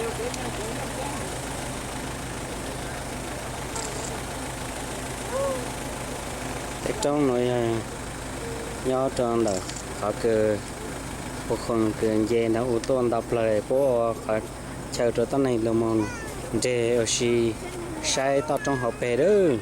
Tej roob no yog nyob rau ntawm qhov kws ua khoom kws nce nrag u tuaj ntau plawg, puab ua qhov chaw rau tuab neeg lug moog nreg ua si saib toj roob hauv peg lawm.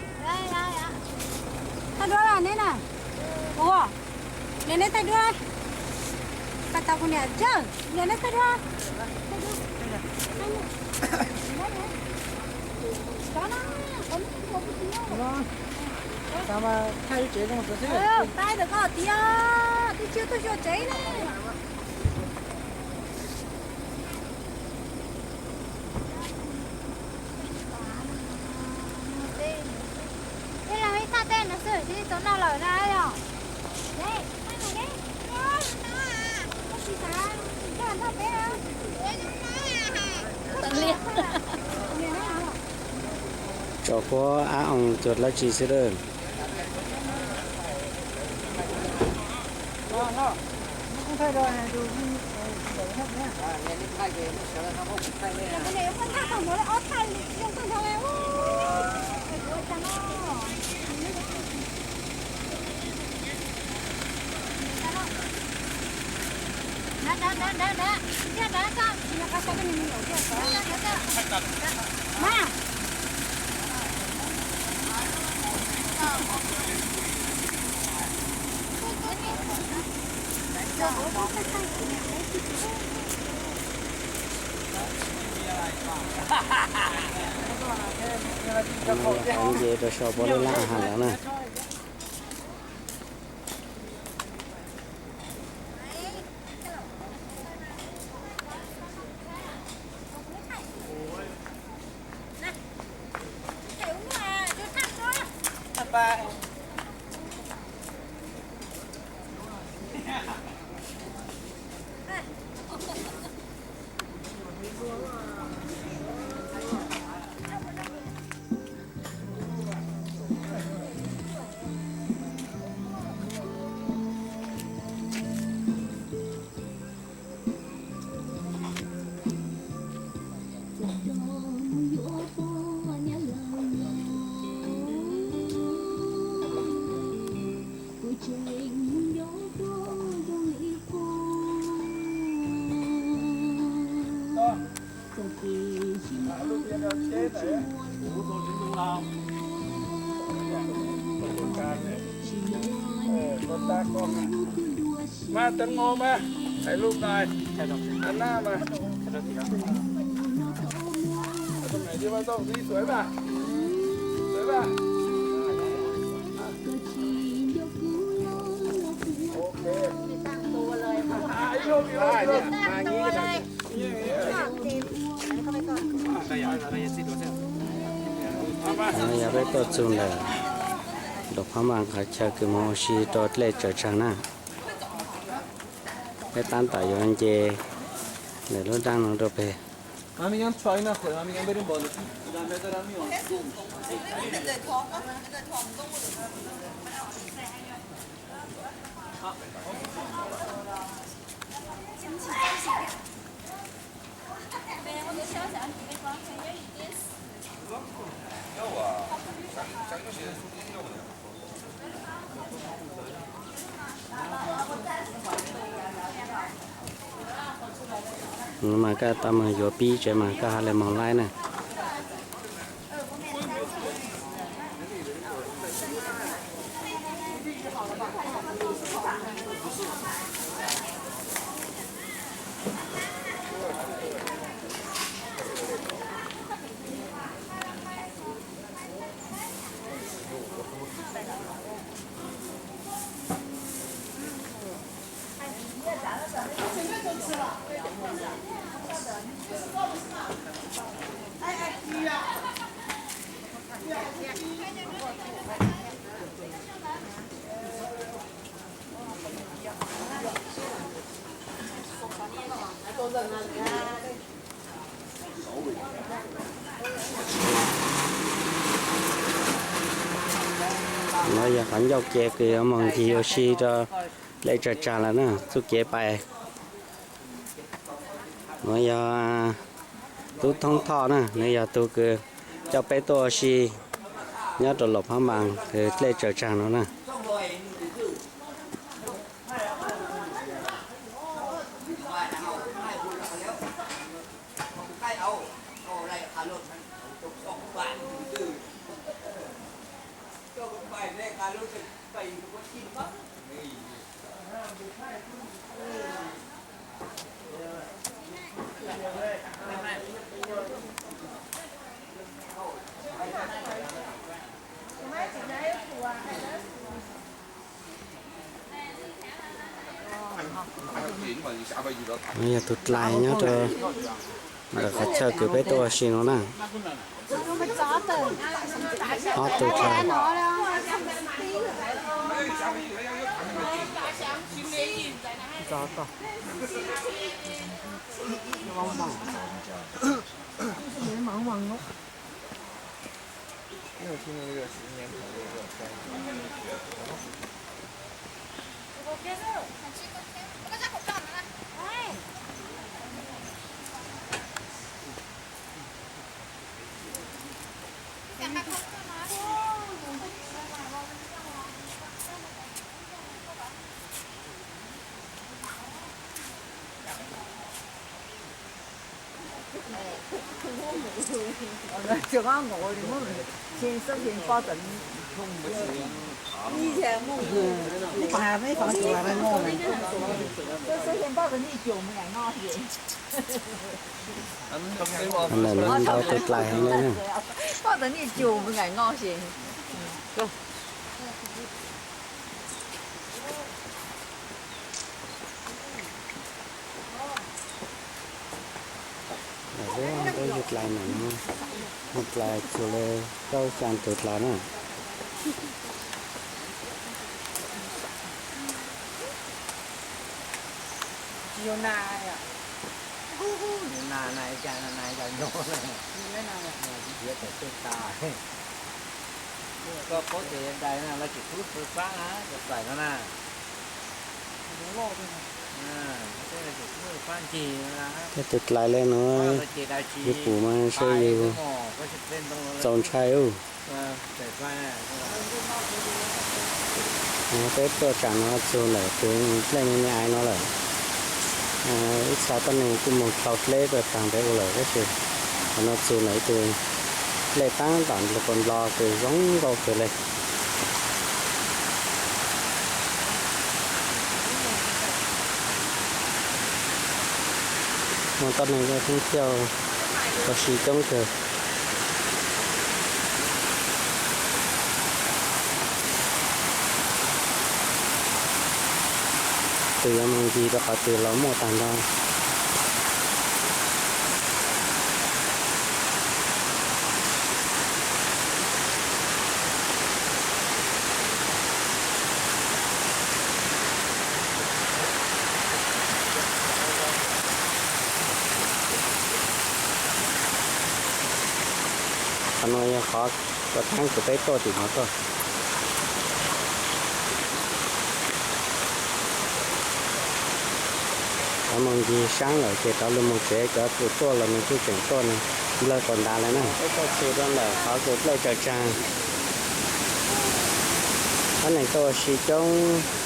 Tso puab ab oo cuag dlaab tsi xwb lawm. Qhov nce rau sau puab lub laj has lawm na. Mas teeb no mas, hais lus nais, hais naj mas. Tus nais đi vào trong tí, sửa vào. Sửa vào. Ok. Ib lub, ib lub, ib lub. Yog peb tuaj txug ntawm Dom Phab Npas qhov chaw kws moog ua si rau dlej tsawv tsaag na. Peb tab tom yuav nce ntawm lub dlaab no rau peg. Mas koj tau moog yuav pib tsev mas koj ho le moog laib na. No yog qhov ncauj kev kws yuav moog ncig ua si rau dlej tsawv tsaag lawm na, txuj kev pais. No yog Tub Thoob Thoj na, nws yog tus kws coj peb tuaj ua si nyob rau Luam Phab Npas kws dlej tsaws tsag no na. Yog tus dlais nyob rau ntawm qhov chaw kws peb tuaj ua si no na. Ob tug dlais. Ntawm no ntau tus dlais heev li na. Ntau tus dlais ntawm no, dlais txug le rau xya tus dlais na. Tej tus dlais le no, yus pum mas ntshe yus txaus ntshai ub. Peb tuaj tsam no txug ntawm tus dlej me me ais no lawm. Ib txha tuab neeg kuj moog dlhau dleb tuaj taag nrho ua lawm tab sis qhov no txug ntawm ib tug dlej taab tom nplog kws zoo nkauj kawg le. Muaj tuab neeg coob coob thiab, ua si coob kawg. Tus yuav mus ncig rau qhov twg los muaj tag nrho. Qhov no yog qhov thaab kws peb tuaj tim no tuaj. Cov moog ncig saab lawm ces rov lug moog tsev, cov kws tuaj los nws kuj tseem tuaj nplawg tau ntav lawm na. Peb tuaj txug rau ntawm qhov kws dlej tsaws tsag. Tuab neeg tuaj ua si coob.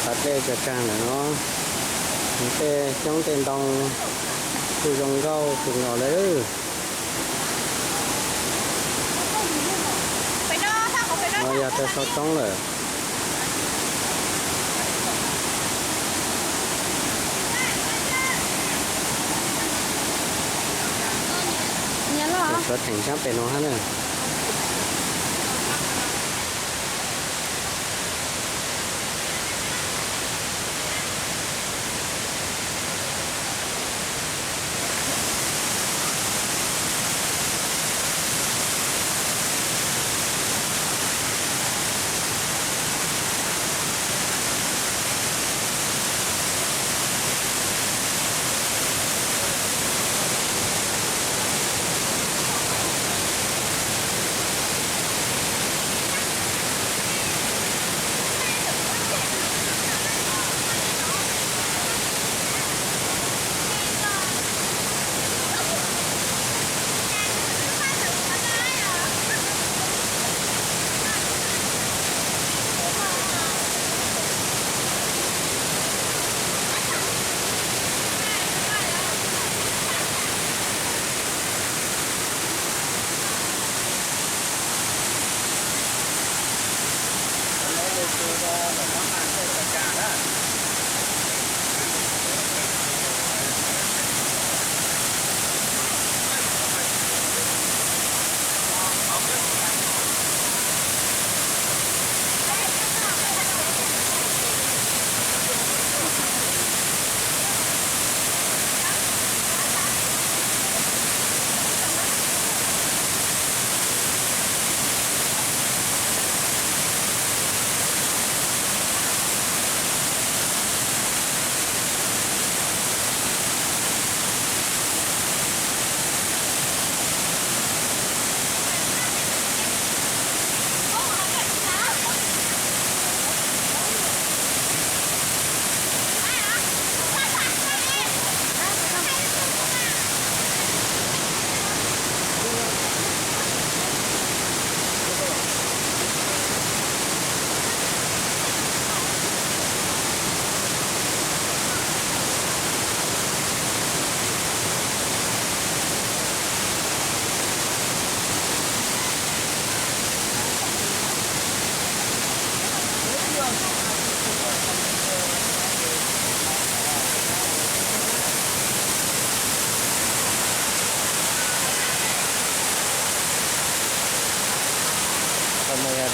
Qhov dlej tsaws tsag ntawm no, tej xyoob tej ntoo kuj zoo nkauj kawg nkaus li. No yog rau saum roob lawm. Suav theem saab pem no hab na.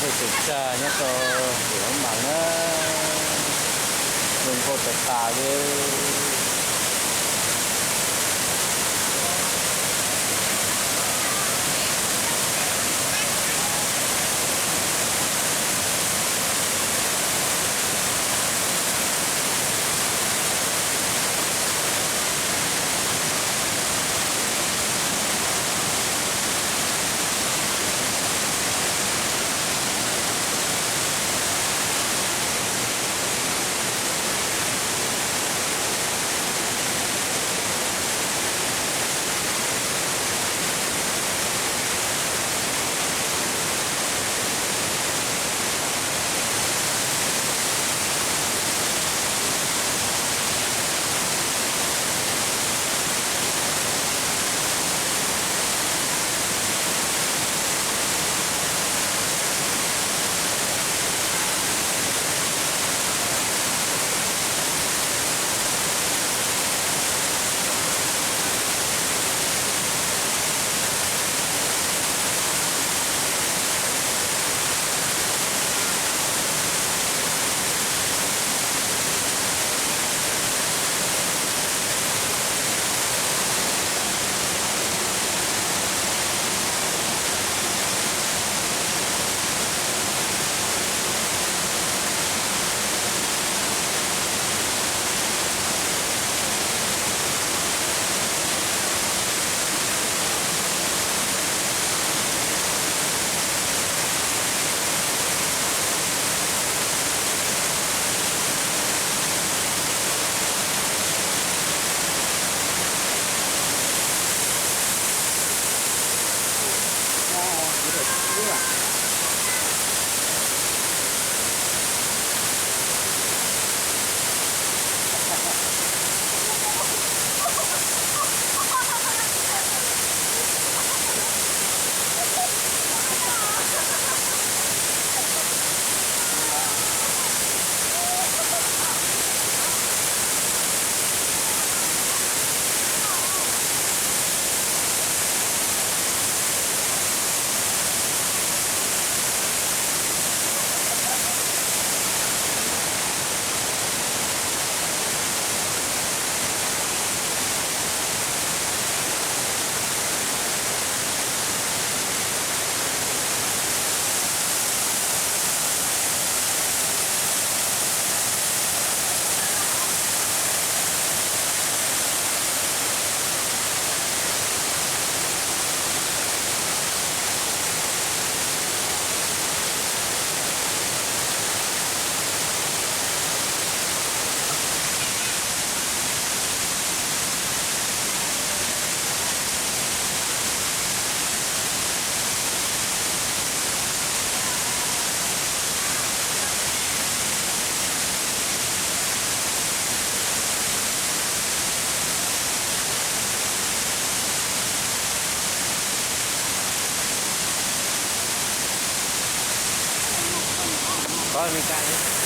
Tseem tsag nyob rau tim Hoob Mas na, zoo nkauj tas tas li. Koj me ka li.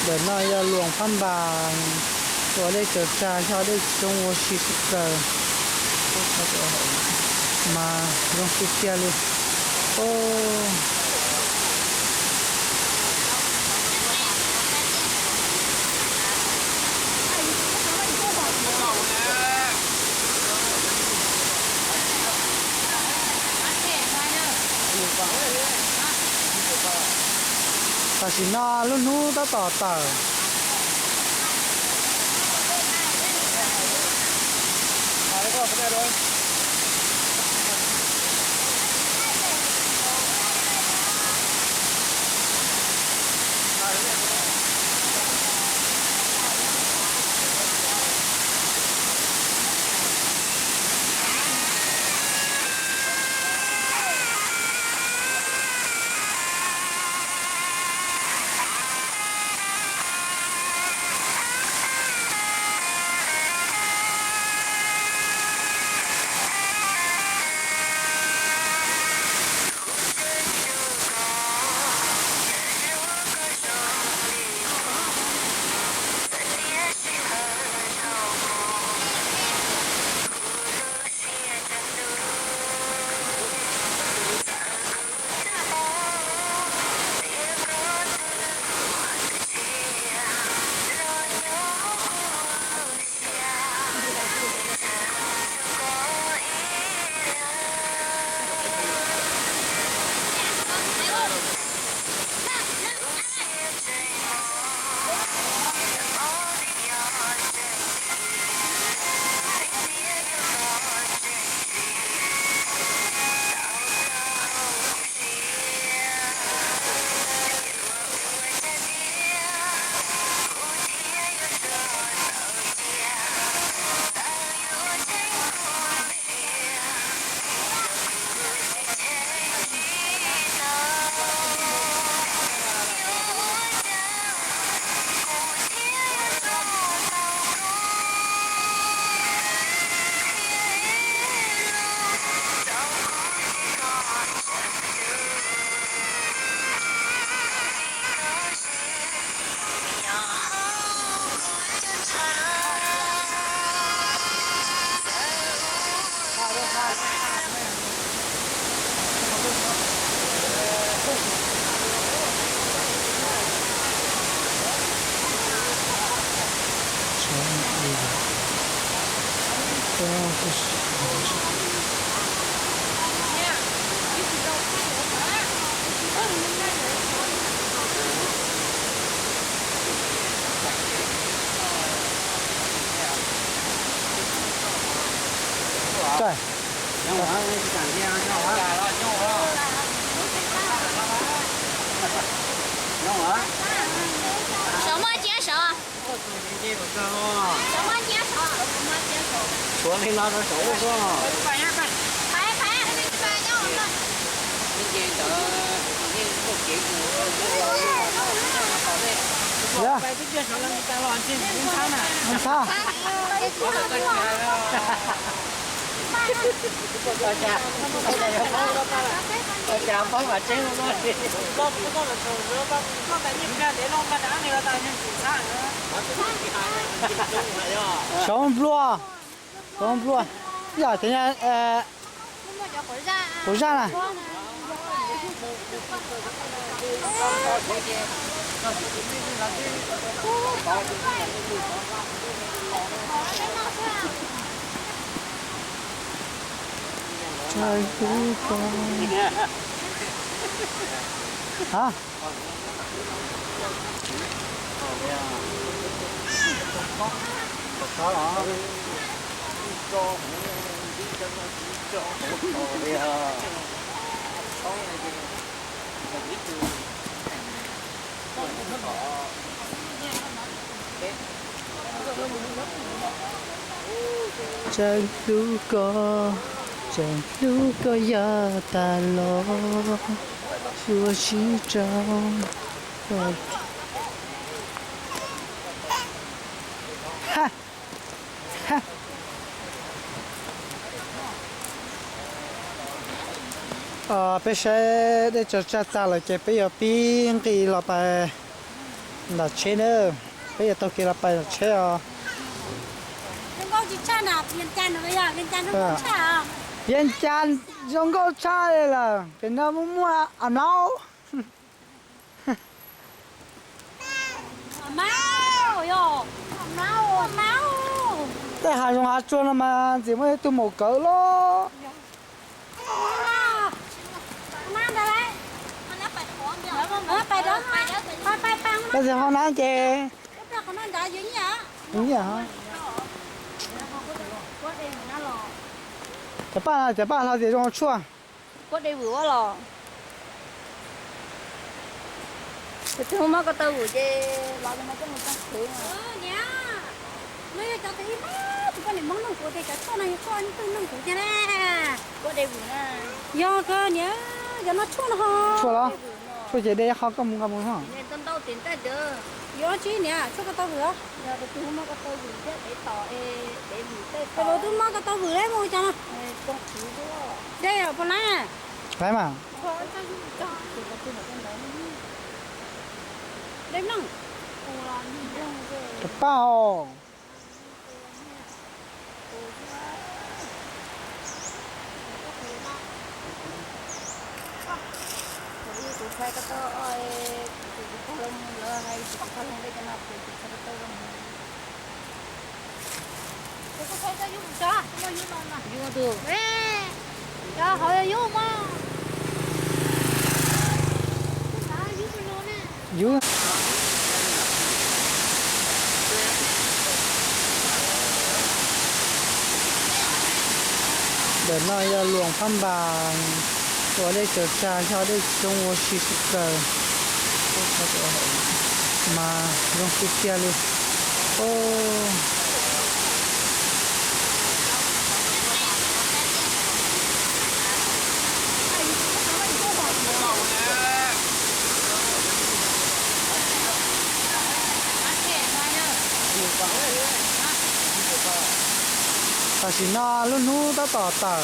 Ntawm no yog Luam Phab Npas, ua dej tsaws tsag xyov dej tsis coob ua si tshaj plaws, mas zoo tiag tiag li. Tam sim no lub hnub tab tom tawm. Sov muaj tsiab sov. Suav li no rau saum ub xwb. Ntxhab. Saum nplua, saum nplua. Yog tias quav zaj na. Hab. Tseem hlub koj, tseem hlub koj yog tas los, suav sib rau. Peb saib dej tsaws tsag tag lawm ces peb yuav pib nqis los pais Ntawm tsheb na, peb yuav taug kev los pais ntawm tsheb os. Vias Cas zoo nkauj tshaj li lawm, pem no muaj muaj a mlaub. Tej hav zoov hav tsuag no mas ntxim muaj ib tug maum kawv loj. Tab sis ho nab ces nyiam. Cov paj, cov paj hlo tias zoo tshuaj. Kuab dej vwm ua los. Tus twg mob ko taw vwm ces los no coj mus txog khwv. Kuab dej vwm na. Yog kawg niam, yog no tshuaj no ho. Tshuaj los? Tshuaj ces de qho koj mus nqa mus ho. Ntau tim ntawd tias. Yuav tsi niam, tshuaj ko taw vwm os. Yog tus twg mob ko taw vwm thiab dev tom, dev vwm tej tom. Tus twg mob ko taw vwm lawm mus cas no. Dej puas laiv? Laiv mas. Dej mloog. Cov paj os. Yus. Ntawm no yog Luam Phab Npas, ua dej tsaws tsag, yog dej coob ua si tsis txawj, mas zoo tiag tiag li. Tam sim no lub hnub tab tom tawm.